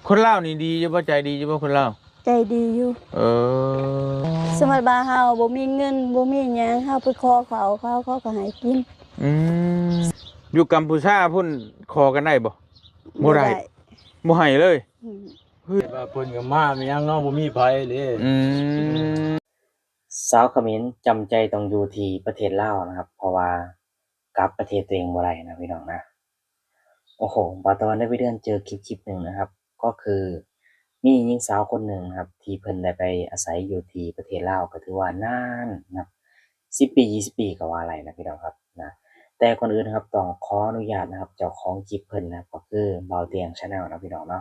ຄົນລາວນີ້ດີຢູ່ບໍ່? ໃຈດີຢູ່ບໍ່ຄົນລາວ? ໃຈດີຢູ່. ເອີ ສົມມຸດວ່າເຮົາບໍ່ມີເງິນ ບໍ່ມີຫຍັງ ເຮົາໄປຂໍເຂົາ ເຂົາ ເຂົາກໍໃຫ້ກິນ. ອືມ ຢູ່ກຳປູຊາພຸ້ນຂໍກັນໄດ້ບໍ່? ບໍ່ໄດ້ ບໍ່ໄດ້ ບໍ່ໃຫ້ເລີຍ. ອືມ ເອີ ແຕ່ວ່າເພິ່ນກໍມາມີຫຍັງເນາະ ບໍ່ມີໃຜເດ້. ອືມ ຊາວຂະເໝນຈຳໃຈຕ້ອງຢູ່ທີ່ປະເທດລາວນະຄັບ ເພາະວ່າກັບປະເທດຕົວເອງບໍ່ໄດ້ນະພີ່ນ້ອງນະ. ໂອ້ໂຫ ບ່າວຕາວັນໄດ້ໄປເດີນເຈີຄລິບໆໜຶ່ງນະຄັບ ກໍຄືມີຍິງສາວຄົນໜຶ່ງນະຄັບ ທີ່ເພິ່ນໄດ້ໄປອາໄສຢູ່ທີ່ປະເທດລາວ ກໍຖືວ່ານານນະ ສິບປີ ຊາວປີກໍວ່າໄດ້ນະພີ່ນ້ອງຄັບນະ. ແຕ່ກ່ອນອື່ນນະຄັບ ຕ້ອງຂໍອະນຸຍາດນະຄັບ ເຈົ້າຂອງຄລິບເພິ່ນນະ ກໍຄືບ່າວຕຽງ Channel ນະພີ່ນ້ອງເນາະ.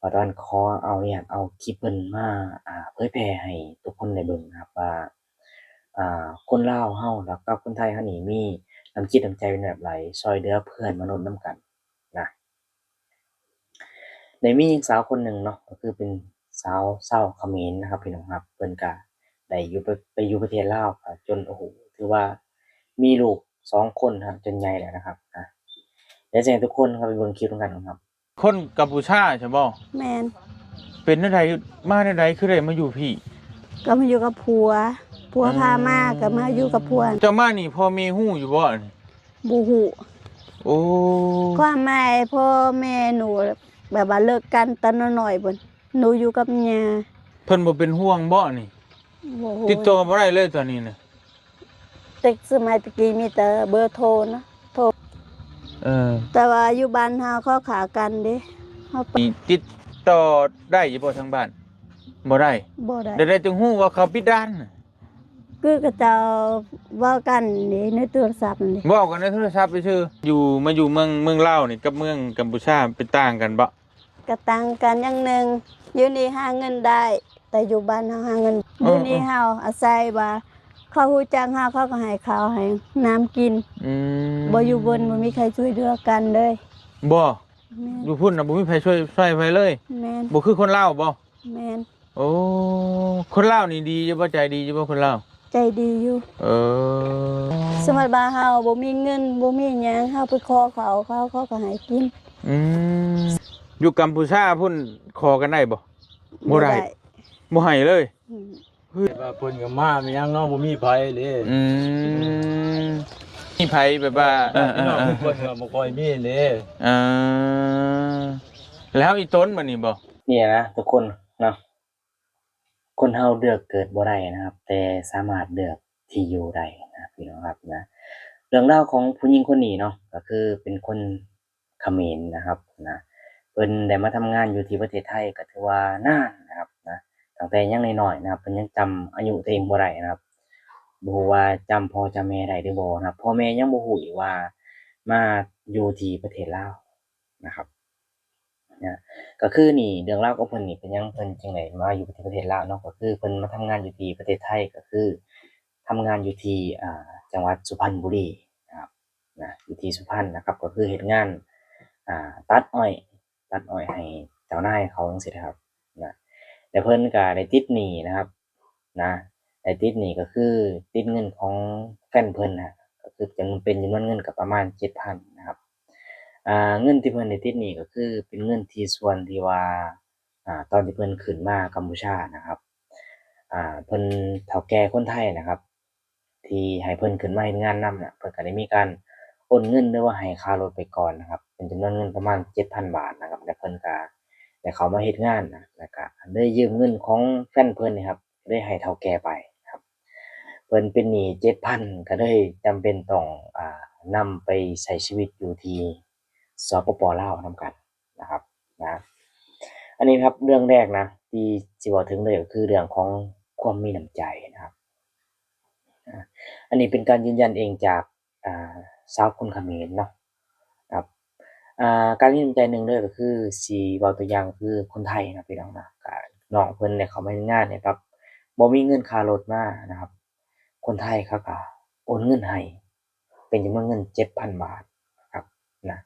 ບ່າວຕາວັນຂໍອະນຸຍາດເອົາຄລິບເພິ່ນມາ ອ່າ ເຜີຍແຜ່ໃຫ້ທຸກຄົນໄດ້ເບິ່ງນະຄັບວ່າ ອ່າ ຄົນລາວເຮົາ ແລ້ວກັບຄົນໄທເຮົານີ້ມີນ້ຳຈິດນ້ຳໃຈເປັນແບບໃດ ຊ່ອຍເຫຼືອເພື່ອນມະນຸດນຳກັນນະ. ໄດ້ມີຍິງສາວຄົນໜຶ່ງເນາະ ກໍຄືເປັນສາວຊາວຂະເໝນນະຄັບ ພີ່ນ້ອງຄັບ ເພິ່ນກະໄດ້ຢູ່ໄປ ໄປຢູ່ປະເທດລາວ ກະຈົນ ໂອ້ໂຫ ຖືວ່າມີລູກສອງຄົນນະຄັບ ຈົນໃຫຍ່ແລ້ວນະຄັບນະ. ດຽວຊິໃຫ້ທຸກຄົນເຂົ້າໄປເບິ່ງຄລິບນຳກັນນະຄັບ. ຄົນກຳປູຊາໃຊ່ບໍ່? ແມ່ນ. ເປັນແນວໃດ ມາແນວໃດ ຄືໄດ້ມາຢູ່ພີ້? ກໍມາຢູ່ກັບຜົວ ຜົວພາມາ ອືມ ກໍມາຢູ່ກັບຜົວ. ເຈົ້າມານີ້ພໍ່ແມ່ຮູ້ຢູ່ບໍ່? ບໍ່ຮູ້. ໂອ້ ຄວາມໝາຍພໍ່ແມ່ໜູແບບວ່າເລີກກັນຕອນນ້ອຍໆພຸ້ນ ໜູຢູ່ກັບຍ່າ. ເພິ່ນບໍ່ເປັນຫ່ວງບໍ່ນີ້? ບໍ່ຮູ້ ຕິດຕໍ່ບໍ່ໄດ້ເລີຍຕອນນີ້ນະ. ແຕ່ສະໄໝຕະກີ້ມີແຕ່ເບີໂທນະ ໂທ. ເອີ ແຕ່ວ່າຢູ່ບ້ານເຮົາເຂົາຂ້າກັນເດ້ ເຮົາໄປ ຕິດຕໍ່ໄດ້ຢູ່ບໍ່ທາງບ້ານ? ບໍ່ໄດ້ ບໍ່ໄດ້. ແນວໃດຈຶ່ງຮູ້ວ່າເຂົາປິດດ່ານ? ຄືເຂົາເຈົ້າເວົ້າກັນເດ້ໃນໂທລະສັບນີ້ ເວົ້າກັນໃນໂທລະສັບຊື່ໆ. ຢູ່ ມາຢູ່ເມືອງ ເມືອງລາວນີ້ກັບເມືອງກຳປູຊາເປັນຕ່າງກັນບໍ່? ກະຕ່າງກັນຢ່າງໜຶ່ງ ຢູ່ນີ້ຫາເງິນໄດ້ ແຕ່ຢູ່ບ້ານເຮົາຫາເງິນ ເອີ ຢູ່ນີ້ເຮົາອາໄສວ່າເຂົາຮູ້ຈັກເຮົາ ເຂົາກໍໃຫ້ເຂົ້າໃຫ້ນ້ຳກິນ. ອືມ ບໍ່ ຢູ່ບົນບໍ່ມີໃຜຊ່ວຍເຫຼືອກັນເລີຍ. ບໍ່? ແມ່ນ. ຢູ່ພຸ້ນນະບໍ່ມີໃຜຊ່ວຍ ຊ່ວຍໃຜເລີຍ? ແມ່ນ. ບໍ່ຄືຄົນລາວບໍ່? ແມ່ນ. ໂອ້ ຄົນລາວນີ້ດີຢູ່ບໍ່? ໃຈດີຢູ່ບໍ່ຄົນລາວ? ໃຈດີຢູ່. ເອີ ສົມມຸດວ່າເຮົາບໍ່ມີເງິນ ບໍ່ມີຫຍັງ ເຮົາໄປຂໍເຂົາ ເຂົາ ເຂົາກໍໃຫ້ກິນ. ອືມ ຢູ່ກຳປູຊາພຸ້ນຂໍກັນໄດ້ບໍ່? ບໍ່ໄດ້ ບໍ່ໄດ້ ບໍ່ໃຫ້ເລີຍ. ອືມ ເຮີ້ຍ ແຕ່ວ່າເພິ່ນກໍມາມີຫຍັງເນາະ ບໍ່ມີໃຜເດ້. ອືມ ມີໃຜແບບວ່າ ເອີ ເອີ ເອີ ເພິ່ນກໍບໍ່ຄ່ອຍມີເດ້. ເອີ ແລ້ວເຮົາອີຕົນບັດນີ້ບໍ່? ນີ້ນະທຸກຄົນເນາະ ຄົນເຮົາເລືອກເກີດບໍ່ໄດ້ນະຄັບ ແຕ່ສາມາດເລືອກທີ່ຢູ່ໄດ້ນະພີ່ນ້ອງຄັບນະ. ເລື່ອງລາວຂອງຜູ້ຍິງຄົນນີ້ເນາະ ກໍຄືເປັນຄົນຂະເໝນນະຄັບນະ ເພິ່ນໄດ້ມາທຳງານຢູ່ທີ່ປະເທດໄທກໍຖືວ່ານານນະຄັບນະ ຕັ້ງແຕ່ຍັງນ້ອຍໆນະຄັບ ເພິ່ນຍັງຈຳອາຍຸຕົວເອງບໍ່ໄດ້ນະຄັບ ບໍ່ຮູ້ວ່າຈຳພໍ່ຈຳແມ່ໄດ້ຫຼືບໍ່ນະຄັບ ພໍ່ແມ່ຍັງບໍ່ຮູ້ອີກວ່າມາຢູ່ທີ່ປະເທດລາວນະຄັບ. ນະ ກໍຄືນີ້ ເລື່ອງລາວຂອງເພິ່ນນີ້ ເປັນຫຍັງເພິ່ນຈຶ່ງໄດ້ມາຢູ່ທີ່ປະເທດລາວເນາະ ກໍຄືເພິ່ນມາທຳງານຢູ່ທີ່ປະເທດໄທ ກໍຄືທຳງານຢູ່ທີ່ ອ່າ ຈັງຫວັດສຸພັນບູລີນະຄັບ ນະ ຢູ່ທີ່ສຸພັນນະຄັບ ກໍຄືເຮັດງານ ອ່າ ຕັດອ້ອຍ ຕັດອ້ອຍໃຫ້ເຈົ້ານາຍເຂົາຈັ່ງຊີ້ນະຄັບນະ ແລະເພິ່ນກໍໄດ້ຕິດໜີ້ນະຄັບ ນະ ໄດ້ຕິດໜີ້ກໍຄືຕິດເງິນຂອງແຟນເພິ່ນນະ ກໍຄືຈຳນວນ ເປັນຈຳນວນເງິນກໍປະມານເຈັດພັນນະຄັບ. ອ່າ ເງິນທີ່ເພິ່ນໄດ້ຕິດໜີ້ກໍຄືເປັນເງິນທີ່ສ່ວນທີ່ວ່າ ອ່າ ຕອນທີ່ເພິ່ນຂຶ້ນມາກຳປູຊານະຄັບ ອ່າ ເພິ່ນ ເຖົ້າແກ່ຄົນໄທນະຄັບ ທີ່ໃຫ້ເພິ່ນຂຶ້ນມາເຮັດງານນຳນະ ເພິ່ນກໍໄດ້ມີການໂອນເງິນ ຫຼືວ່າໃຫ້ຄ່າລົດໄປກ່ອນນະຄັບ ເປັນຈຳນວນເງິນປະມານເຈັດພັນບາດນະຄັບ ແລະເພິ່ນກໍໄດ້ເຂົ້າມາເຮັດງານນະ ແລ້ວກໍໄດ້ຢືມເງິນຂອງແຟນເພິ່ນນີ້ຄັບ ໄດ້ໃຫ້ເຖົ້າແກ່ໄປນະຄັບ. ເພິ່ນເປັນໜີ້ເຈັດພັນ ກໍເລີຍຈຳເປັນຕ້ອງ ອ່າ ນຳໄປໃຊ້ຊີວິດຢູ່ທີ່ ສປປ ລາວ ນຳກັນນະຄັບນະ. ອັນນີ້ນະຄັບ ເລື່ອງແລກນະ ທີ່ຊິເວົ້າເຖິງເລີຍກໍຄືເລື່ອງຂອງຄວາມມີນ້ຳໃຈນະຄັບ. ອາ ອັນນີ້ເປັນການຢືນຢັນເອງຈາກ ອ່າ ຊາວຄົນຂະເໝນເນາະ ຄັບ. ອ່າ ການມີນ້ຳໃຈໜຶ່ງເລີຍກໍຄື ຊິເວົ້າຕົວຢ່າງຄືຄົນໄທນະພີ່ນ້ອງນະ ກະນ້ອງເພິ່ນໄດ້ເຂົ້າມາເຮັດງານໃຫ້ກັບ ບໍ່ມີເງິນຄ່າລົດມານະຄັບ ຄົນໄທເຂົາກະໂອນເງິນໃຫ້ເປັນຈຳນວນເງິນເຈັດພັນບາດນະຄັບນະ.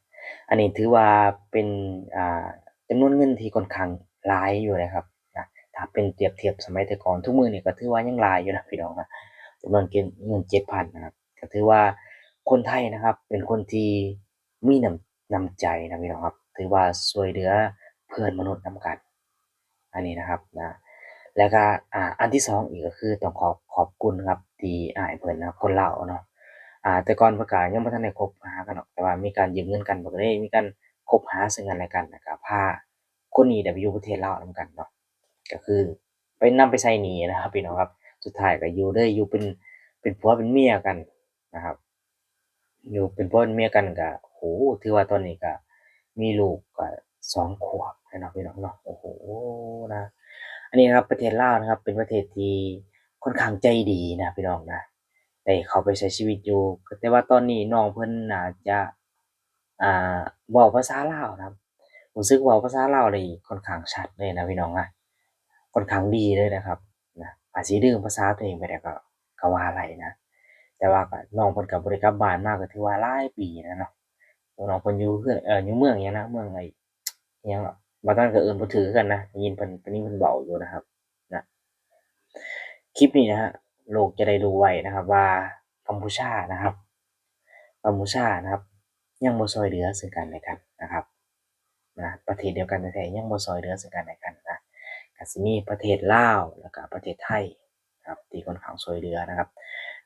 ອັນນີ້ຖືວ່າເປັນ ອ່າ ຈຳນວນເງິນທີ່ຂ້ອນຂ້າງຫຼາຍຢູ່ນະຄັບນະ ຖ້າເປັນທຽບ ທຽບສະໄໝແຕ່ກ່ອນ ທຸກມື້ນີ້ກໍຖືວ່າຍັງຫຼາຍຢູ່ນະພີ່ນ້ອງນະ ຈຳນວນເງິນເຈັດພັນນະຄັບ. ກໍຖືວ່າຄົນໄທນະຄັບ ເປັນຄົນທີ່ມີນ້ຳ ນ້ຳໃຈນະພີ່ນ້ອງຄັບ ຖືວ່າຊ່ວຍເຫຼືອ ເພື່ອນມະນຸດນຳກັນ ອັນນີ້ນະຄັບນະ. ແລ້ວກໍ ອ່າ ອັນທີສອງອີກກໍຄືຕ້ອງຂອບ ຂອບຄຸນນະຄັບ ທີ່ອ້າຍເພິ່ນນະ ຄົນລາວເນາະ ອ່າ ແຕ່ກ່ອນເພິ່ນກໍຍັງບໍ່ທັນໄດ້ຄົບຫາກັນດອກ ແຕ່ວ່າມີການຢືມເງິນກັນ ເພິ່ນກໍໄດ້ມີການຄົບຫາເຊິ່ງກັນແລະກັນ ແລ້ວກໍພາຄົນນີ້ໄດ້ໄປຢູ່ປະເທດລາວນຳກັນເນາະ ກໍຄືໄປນຳໄປໃຊ້ໜີ້ນະຄັບພີ່ນ້ອງຄັບ. ສຸດທ້າຍກໍຢູ່ເລີຍ ຢູ່ເປັນ ເປັນຜົວເປັນເມຍກັນນະຄັບ. ຢູ່ເປັນຜົວເປັນເມຍກັນກໍ ໂອ້ ຖືວ່າຕອນນີ້ກໍມີລູກກໍສອງຂວບແລ້ວເນາະພີ່ນ້ອງເນາະ. ໂອ້ໂຫ ນະ ອັນນີ້ນະຄັບ ປະເທດລາວນະຄັບ ເປັນປະເທດທີ່ຄ່ອນຂ້າງໃຈດີນະພີ່ນ້ອງນະ ໄດ້ເຂົ້າໄປໃຊ້ຊີວິດຢູ່ ແຕ່ວ່າຕອນນີ້ນ້ອງເພິ່ນໜ້າຈະ ອ່າ ເວົ້າພາສາລາວນະ ຮູ້ສຶກເວົ້າພາສາລາວໄດ້ຄ່ອນຂ້າງຊັດເລີຍນະພີ່ນ້ອງນະ ຄ່ອນຂ້າງດີເລີຍນະຄັບນະ. ອາດຊິລືມພາສາຕົວເອງໄປແລ້ວກໍ ກໍວ່າໄດ້ນະ ແຕ່ວ່າກໍ ນ້ອງເພິ່ນກໍບໍ່ໄດ້ກັບບ້ານມາກໍຖືວ່າຫຼາຍປີແລ້ວເນາະ. ນ້ອງເພິ່ນຢູ່ເຮືອນ ເອີ ຢູ່ເມືອງຫຍັງນະ ເມືອງໄອ້ຫຍັງເນາະ ບາງທ່ານກໍເອີ້ນບໍ່ຖືກຄືກັນນະ ໄດ້ຍິນເພິ່ນ ໄດ້ຍິນເພິ່ນເວົ້າຢູ່ນະຄັບນະ. ຄລິບນີ້ນະ ໂລກຈະໄດ້ຮູ້ໄວ້ນະຄັບວ່າ ກຳປູຊານະຄັບ ກຳປູຊານະຄັບ ຍັງບໍ່ຊ່ອຍເຫຼືອເຊິ່ງກັນແລະກັນນະຄັບນະ ປະເທດດຽວກັນແທ້ໆ ຍັງບໍ່ຊ່ອຍເຫຼືອເຊິ່ງກັນແລະກັນນະ. ກໍຊິມີປະເທດລາວ ແລ້ວກໍປະເທດໄທນະຄັບ ທີ່ຄ່ອນຂ້າງຊ່ວຍເຫຼືອນະຄັບ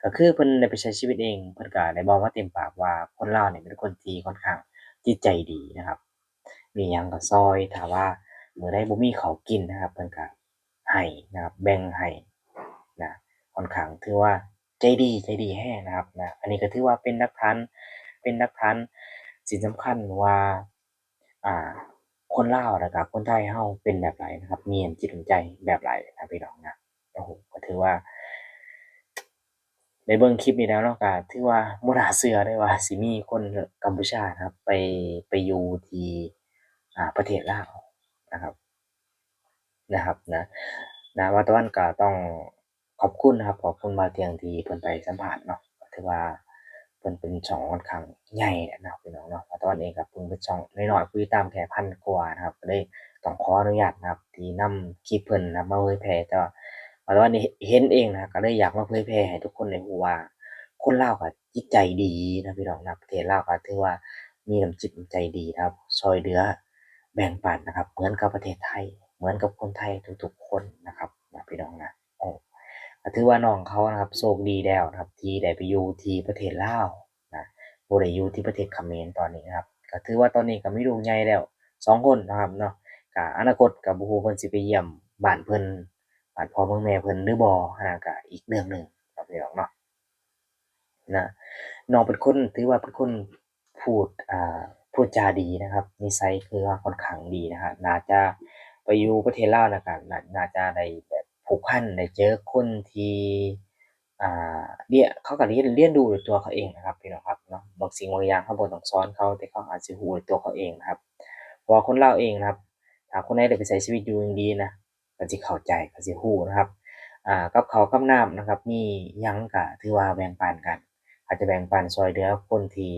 ກໍຄືເພິ່ນໄດ້ໄປໃຊ້ຊີວິດເອງ ເພິ່ນກໍໄດ້ເວົ້າມາເຕັມປາກວ່າ ຄົນລາວນີ້ເປັນຄົນທີ່ຄ່ອນຂ້າງຈິດໃຈດີນະຄັບ ມີຫຍັງກໍຊ່ອຍ ຖ້າວ່າມື້ໃດບໍ່ມີເຂົ້າກິນນະຄັບ ເພິ່ນກໍໃຫ້ນະຄັບ ແບ່ງໃຫ້ນະ ຄ່ອນຂ້າງຖືວ່າໃຈດີ ໃຈດີແຮງນະຄັບນະ. ອັນນີ້ກໍຖືວ່າເປັນຫຼັກຖານ ເປັນຫຼັກຖານສິ່ງສຳຄັນວ່າ ອ່າ ຄົນລາວ ແລ້ວກໍຄົນໄທເຮົາເປັນແບບໃດນະຄັບ ມີນ້ຳຈິດນ້ຳໃຈແບບໃດນະພີ່ນ້ອງນະ. ໂອ້ໂຫ ກໍຖືວ່າ ໄດ້ເບິ່ງຄລິບນີ້ແລ້ວເນາະ ກໍຖືວ່າບໍ່ໜ້າເຊື່ອເດ້ວ່າຊິມີຄົນກຳປູຊານະຄັບ ໄປ ໄປຢູ່ທີ່ ອ່າ ປະເທດລາວນະຄັບ ນະຄັບນະ. ນະ ວ່າຕາວັນກໍຕ້ອງຂອບຄຸນນະຄັບ ຂອບຄຸນບ່າວທ່ຽງທີ່ເພິ່ນໄປສຳພາດເນາະ ກໍຖືວ່າເພິ່ນເປັນຊ່ອງຂ້ອນຂ້າງໃຫຍ່ແລ້ວນະພີ່ນ້ອງເນາະ. ວ່າຕາວັນເອງກໍເພິ່ງເປັນຊ່ອງນ້ອຍໆ ຜູ້ຕິດຕາມແຄ່ພັນກວ່ານະຄັບ ກໍເລີຍຕ້ອງຂໍອະນຸຍາດນະຄັບ ທີ່ນຳຄລິບເພິ່ນນະ ມາເຜີຍແຜ່ ແຕ່ວ່າ ວ່າຕາວັນນີ້ເຫັນເອງນະ ກໍເລີຍຢາກມາເຜີຍແຜ່ໃຫ້ທຸກຄົນໄດ້ຮູ້ວ່າ ຄົນລາວກໍຈິດໃຈດີນະພີ່ນ້ອງນະ ປະເທດລາວກໍຖືວ່າມີນ້ຳຈິດນ້ຳໃຈດີນະ ຊ່ອຍເຫຼືອແບ່ງປັນນະຄັບ ເໝືອນກັບປະເທດໄທ ເໝືອນກັບຄົນໄທທຸກໆຄົນນະຄັບນະພີ່ນ້ອງນະ. ໂອ້ ກໍຖືວ່ານ້ອງເຂົານະຄັບ ໂຊກດີແລ້ວນະຄັບ ທີ່ໄດ້ໄປຢູ່ທີ່ປະເທດລາວນະ ບໍ່ໄດ້ຢູ່ທີ່ປະເທດຂະເໝນຕອນນີ້ນະຄັບ. ກໍຖືວ່າຕອນນີ້ກໍມີລູກໃຫຍ່ແລ້ວສອງຄົນນະຄັບເນາະ ກໍອະນາຄົດກໍບໍ່ຮູ້ເພິ່ນຊິໄປຢ້ຽມບ້ານເພິ່ນ ບ້ານພໍ່ເມືອງແມ່ເພິ່ນຫຼືບໍ່ ອັນນັ້ນກໍອີກເລື່ອງໜຶ່ງເນາະພີ່ນ້ອງເນາະ. ນະ ນ້ອງເປັນຄົນ ຖືວ່າເປັນຄົນ ພູດ ອ່າ ພູດຈາດີນະຄັບ ນິໄສຄືວ່າຄ່ອນຂ້າງດີນະຄັບ ໜ້າຈະໄປຢູ່ປະເທດລາວນະ ກໍໜ້າ ໜ້າຈະໄດ້ແບບຜູກພັນ ໄດ້ເຈີຄົນທີ່ ອ່າ ເລຍ ເຂົາກໍຮຽນ ຮຽນຮູ້ດ້ວຍຕົວເຂົາເອງນະຄັບ ພີ່ນ້ອງຄັບເນາະ. ບາງສິ່ງບາງຢ່າງເຮົາບໍ່ຕ້ອງສອນເຂົາ ແຕ່ເຂົາອາດຊິຮູ້ດ້ວຍຕົວເຂົາເອງນະຄັບ ເພາະວ່າຄົນລາວເອງນະຄັບ ຖ້າຄົນໃດໄດ້ໄປໃຊ້ຊີວິດຢູ່ຢ່າງດີນະ ກໍຊິເຂົ້າໃຈ ກໍຊິຮູ້ນະຄັບ ອ່າ ກັບເຂົ້າກັບນ້ຳນະຄັບ ມີຫຍັງກໍຖືວ່າແບ່ງປັນກັນ ອາດຈະແບ່ງປັນຊ່ອຍເຫຼືອຄົນທີ່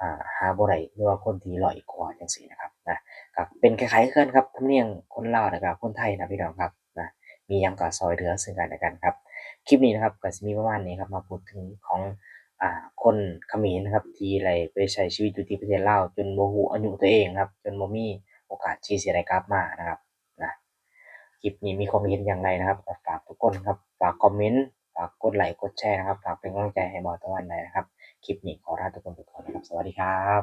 ອ່າ ຫາບໍ່ໄດ້ ຫຼືວ່າຄົນທີ່ດ້ອຍກວ່າຈັ່ງຊີ້ນະຄັບນະ. ກໍເປັນຄ້າຍໆຄືກັນຄັບ ທຳນຽມຄົນລາວ ແລ້ວກໍຄົນໄທນະພີ່ນ້ອງຄັບນະ ມີຫຍັງກໍຊ່ອຍເຫຼືອເຊິ່ງກັນແລະກັນຄັບ. ຄລິບນີ້ນະຄັບ ກໍຊິມີປະມານນີ້ຄັບ ມາພູດເຖິງຂອງ ອ່າ ຄົນຂະເໝນນະຄັບ ທີ່ໄດ້ໄປໃຊ້ຊີວິດຢູ່ທີ່ປະເທດລາວ ຈົນບໍ່ຮູ້ອາຍຸຕົວເອງນະຄັບ ຈົນບໍ່ມີໂອກາດທີ່ຊິໄດ້ກັບມານະຄັບ ນະ. ຄລິບນີ້ມີຄວາມເຫັນຢ່າງໃດນະຄັບ ກໍຝາກທຸກຄົນຄັບ ຝາກຄອມເມັນ ຝາກກົດໄລກົດແຊນະຄັບ ຝາກເປັນກຳລັງໃຈໃຫ້ບ່າວຕາວັນໄດ້ນະຄັບ. ຄລິບນີ້ຂໍລາທຸກຄົນໄປກ່ອນນະຄັບ ສະຫວັດດີຄັບ.